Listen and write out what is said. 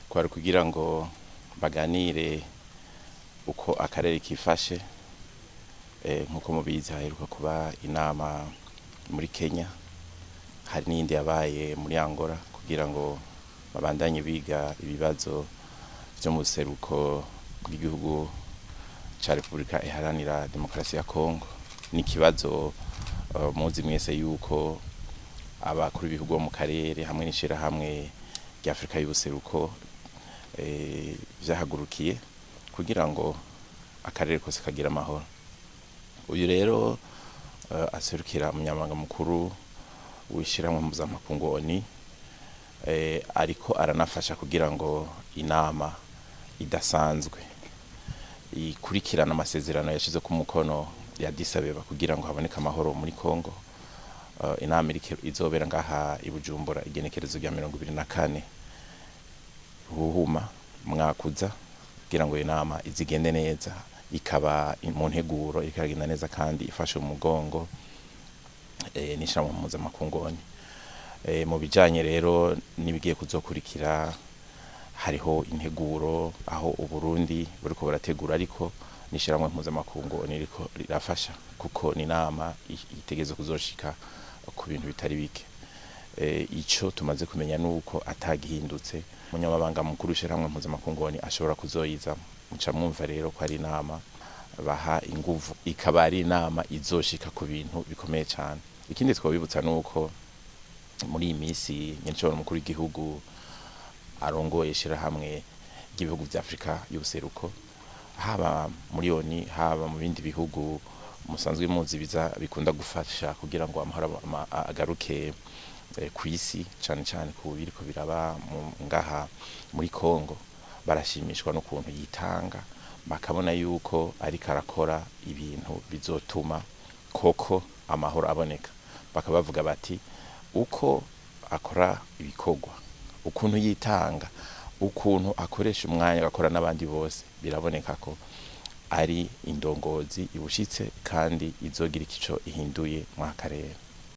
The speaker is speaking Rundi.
Kwari kugira ngo baganire uko akarere kifashe. Nk'uko mubizi, haheruka kuba inama muri Kenya, hari n'iyindi yabaye muri Angola kugira ngo babandanye biga ibibazo vyo mu buseruko bw'igihugu ca Repubulika Iharanira Demokarasi ya Kongo. Ni ikibazo muzi mwese yuko abakuru b'ibihugu bo mu karere hamwe n'ishirahamwe rya Afrika y'ubuseruko vyahagurukiye kugira ngo akarere kose kagira amahoro. Uyu rero aserukira umunyamabanga mukuru w'ishirahamwe mpuzamakungu ONU, ariko aranafasha kugira ngo inama idasanzwe ikurikirana amasezerano yashize ku mukono ya Addis Abeba kugira ngo haboneke amahoro muri Kongo. Inama izobera ngaha i Bujumbura igenekerezo rya 24 Ruhuma mwakuza, kugira ngo iyo nama izigende neza, ikaba mu nteguro iriko iragenda neza kandi ifashe umugongo n'ishirahamwe mpuzamakungu ONU. Mu bijanye rero n'ibigiye kuzokurikira, hariho integuro aho Uburundi buriko burategura, ariko n'ishirahamwe mpuzamakungu ONU ririko rirafasha, kuko ni inama itegerezwa kuzoshika ku bintu bitari bike. Ico tumaze kumenya nuko atagihindutse, umunyamabanga mukuru w'ishirahamwe mpuzamakungu ONU ashobora kuzoyizamwo. Muca mwumva rero ko ari inama baha inguvu, ikaba ari inama izoshika ku bintu bikomeye cane. Ikindi twobibutsa nuko muri iyi misi nyenicubahiro umukuru w'igihugu arongoye ishirahamwe ry'ibihugu vya Afrika y'ubuseruko, haba muri ONU, haba mu bindi bihugu musanzwe muzi biza bikunda gufasha kugira ngo amahoro agaruke kw'isi, cane cane ku biriko biraba ngaha muri Kongo, barashimishwa n'ukuntu yitanga, bakabona yuko ariko arakora ibintu bizotuma koko amahoro aboneka. Bakaba bavuga bati uko akora ibikorwa, ukuntu yitanga, ukuntu akoresha umwanya agakora n'abandi bose, biraboneka ko ari indongozi ibushitse kandi izogira ico ihinduye mu karere.